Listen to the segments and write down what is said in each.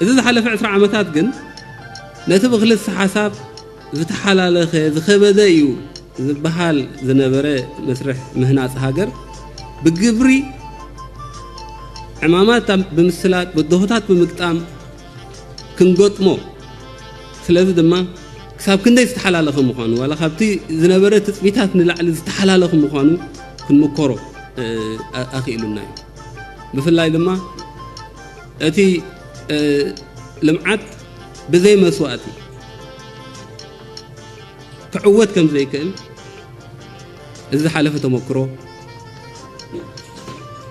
እዚ ዝሓለፈ ዕስራ ዓመታት ግን ነቲ ብክልሰ ሓሳብ ዝተሓላለኸ ዝኸበደ እዩ ዝበሃል ዝነበረ መስርሕ ምህናፅ ሃገር ብግብሪ ዕማማት ብምስላጥ ብድሆታት ብምግጣም ክንገጥሞ፣ ስለዚ ድማ ክሳብ ክንደይ ዝተሓላለኸ ምዃኑ ዋላ ካብቲ ዝነበረ ትፅቢታት ንላዕሊ ዝተሓላለኸ ምዃኑ ክንምከሮ ኣኽኢሉና እዩ። ብፍላይ ድማ እቲ ልምዓት ብዘይ መስዋእቲ ክዕወት ከም ዘይክእል እዚ ዝሓለፈ ተመክሮ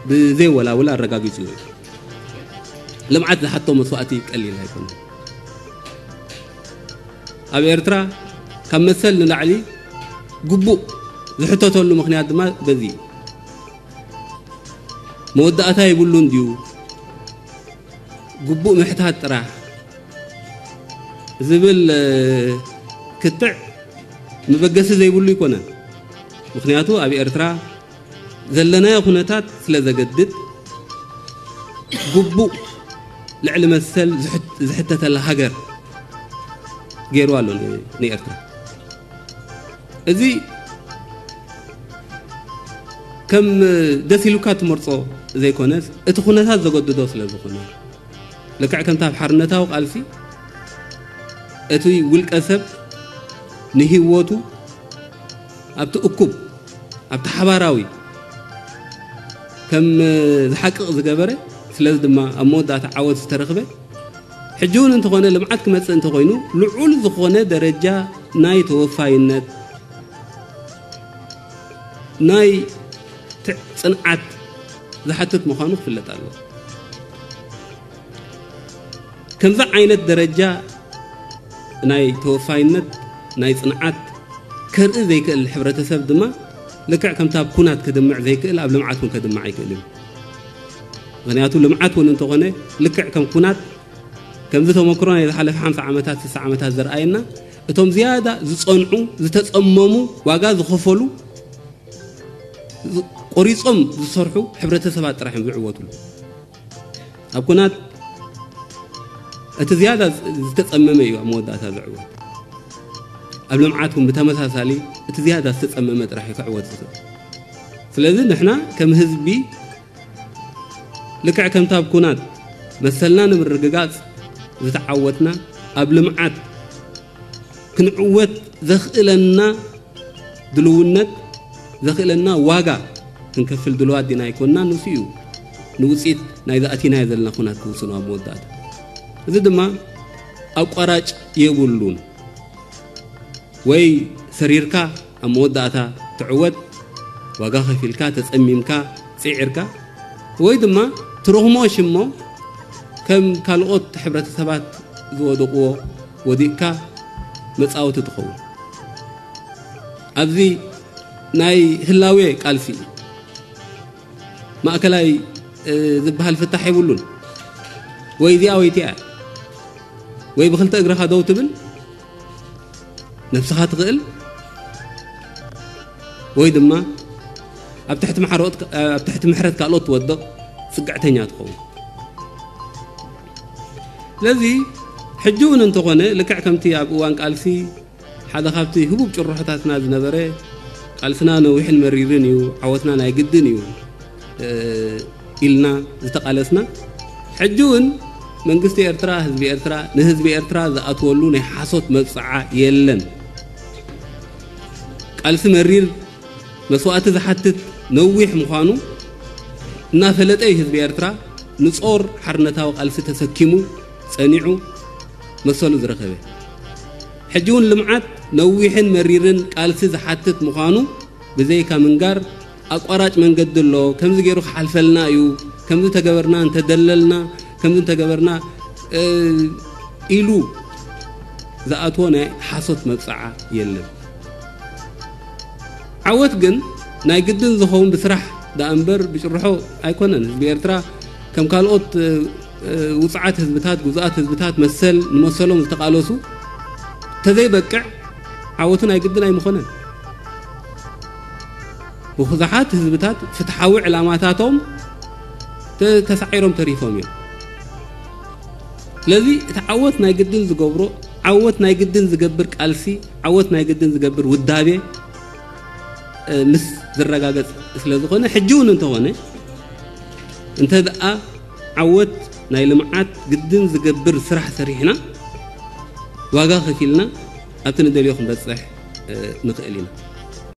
ብዘይ ወላውል ኣረጋጊፁ እዩ። ልምዓት ዝሓቶ መስዋእቲ ቀሊል ኣይኮነ። ኣብ ኤርትራ ካብ መሰል ንላዕሊ ግቡእ ዝሕተተሉ ምክንያት ድማ በዚ እዩ። መወዳእታ ይብሉን ድዩ? ግቡእ ምሕታት ጥራሕ ዝብል ክትዕ መበገሲ ዘይብሉ ኣይኮነን። ምክንያቱ ኣብ ኤርትራ ዘለናዮ ኩነታት ስለ ዘገድድ ግቡእ ልዕሊ መሰል ዝሕተተላ ሃገር ገይሩ ኣሎ ንኤርትራ። እዚ ከም ደስ ኢሉካ ትመርጾ ዘይኮነስ እቲ ኩነታት ዘገድዶ ስለ ዝኾነ ልክዕ ከምቲ ኣብ ሓርነታዊ ቃልሲ እቲ ውልቀ ሰብ ንህይወቱ ኣብቲ እኩብ ኣብቲ ሓባራዊ ከም ዝሓቅቕ ዝገበረ፣ ስለዚ ድማ ኣብ መወዳእታ ዓወት ዝተረኽበ፣ ሕጂ እውን እንተኾነ ልምዓት ክመጽእ እንተኾይኑ ልዑል ዝኾነ ደረጃ ናይ ተወፋይነት ናይ ጽንዓት ዝሓትት ምዃኑ ክፍለጥ ኣለዎ። ከምዚ ዓይነት ደረጃ ናይ ተወፋይነት ናይ ጽንዓት ከርኢ ዘይክእል ሕብረተሰብ ድማ ልክዕ ከምቲ ኣብ ኩናት ከድምዕ ዘይክእል ኣብ ልምዓት እውን ከድምዕ ኣይክእልን። ምክንያቱ ልምዓት እውን እንተኾነ ልክዕ ከም ኩናት ከምዚ ተመክሮ ናይ ዝሓለፈ ሓምሳ ዓመታት ስሳ ዓመታት ዘርኣየና እቶም ዝያዳ ዝጸንዑ ዝተጸመሙ ዋጋ ዝኸፈሉ ቆሪጾም ዝሰርሑ ሕብረተሰባት ጥራሕ እዮም ዝዕወትሉ። ኣብ ኩናት እቲ ዝያዳ ዝተጸመመ እዩ ኣብ መወዳእታ ዝዕወት። ኣብ ልምዓት እውን ብተመሳሳሊ እቲ ዝያዳ ዝተጸመመ ጥራሕ እዩ ክዕወት ዝኽእል። ስለዚ ንሕና ከም ህዝቢ ልክዕ ከምቲ ኣብ ኩናት መሰልና ንምርግጋጽ ዝተዓወትና ኣብ ልምዓት ክንዕወት ዘኽእለና ድልውነት ዘኽእለና ዋጋ ክንከፍል ድልዋት ዲና ኣይኮንና። ንሱ እዩ ንውፅኢት ናይ ዝኣቲናዮ ዘለና ኩናት ክውስኖ ኣብ መወዳእታ። እዚ ድማ ኣቋራጭ የብሉን። ወይ ሰሪርካ ኣብ መወዳእታ ትዕወት፣ ዋጋ ከፊልካ ተጸሚምካ ጽዒርካ፣ ወይ ድማ ትረኽሞ ሽሞ ከም ካልኦት ሕብረተሰባት ዝወደቕዎ ወዲቕካ መጻወቲ ትኸውን። ኣብዚ ናይ ህላዌ ቃልሲ እዩ። ማእከላይ ዝበሃል ፍታሕ የብሉን። ወይ እዚኣ ወይ እቲኣ፣ ወይ ብክልተ እግርኻ ደው ትብል ነብስኻ ትኽእል፣ ወይ ድማ ኣብ ትሕቲ ማሕረኦት ኣብ ትሕቲ ምሕረት ካልኦት ትወድቕ ጽግዕተኛ ትኸውን። ስለዚ ሕጂ እውን እንተኾነ ልክዕ ከምቲ ኣብ እዋን ቃልሲ ሓደ ካብቲ ህቡብ ጭርሖታትና ዝነበረ ቃልስና ነዊሕን መሪርን እዩ፣ ዓወትና ናይ ግድን እዩ ኢልና ዝተቓለስና፣ ሕጂ እውን መንግስቲ ኤርትራ ህዝቢ ኤርትራ ንህዝቢ ኤርትራ ዝኣትወሉ ናይ ሓሶት መብጽዓ የለን። ቃልሲ መሪር መስዋእቲ ዝሓትት ነዊሕ ምዃኑ እናፈለጠ እዩ ህዝቢ ኤርትራ ንጾር ሓርነታዊ ቃልሲ ተሰኪሙ ጸኒዑ መሰሉ ዝረኸበ። ሕጂ እውን ልምዓት ነዊሕን መሪርን ቃልሲ ዝሓትት ምዃኑ ብዘይካ ምንጋር ኣቋራጭ መንገዲ ኣሎ፣ ከምዚ ገይሩ ክሓልፈልና እዩ፣ ከምዚ ተገበርና እንተደለልና፣ ከምዚ እንተገበርና ኢሉ ዝኣትዎ ናይ ሓሶት መብፅዓ የለን። ዓወት ግን ናይ ግድን ዝኸውን ብስራሕ ደኣ እምበር ብጭርሖ ኣይኮነን። ህዝቢ ኤርትራ ከም ካልኦት ውፅዓት ህዝብታት፣ ግዙኣት ህዝብታት መሰል ንመሰሎም ዝተቓለሱ ተዘይበቅዕ ዓወቱ ናይ ግድን ኣይምኾነን። ብዙሓት ህዝብታት ፍትሓዊ ዕላማታቶም ተሳዒሮም ተሪፎም እዮም። ስለዚ እቲ ዓወት ናይ ግድን ዝገብሮ፣ ዓወት ናይ ግድን ዝገብር ቃልሲ፣ ዓወት ናይ ግድን ዝገብር ውዳቤ ምስ ዝረጋገጽ ስለ ዝኾነ፣ ሕጂ እውን እንተኾነ፣ እንተ ደኣ ዓወት ናይ ልምዓት ግድን ዝገብር ስራሕ ሰሪሕና፣ ዋጋ ከፊልና ኣብቲ ንደልዮ ክንበጽሕ ንኽእል ኢና።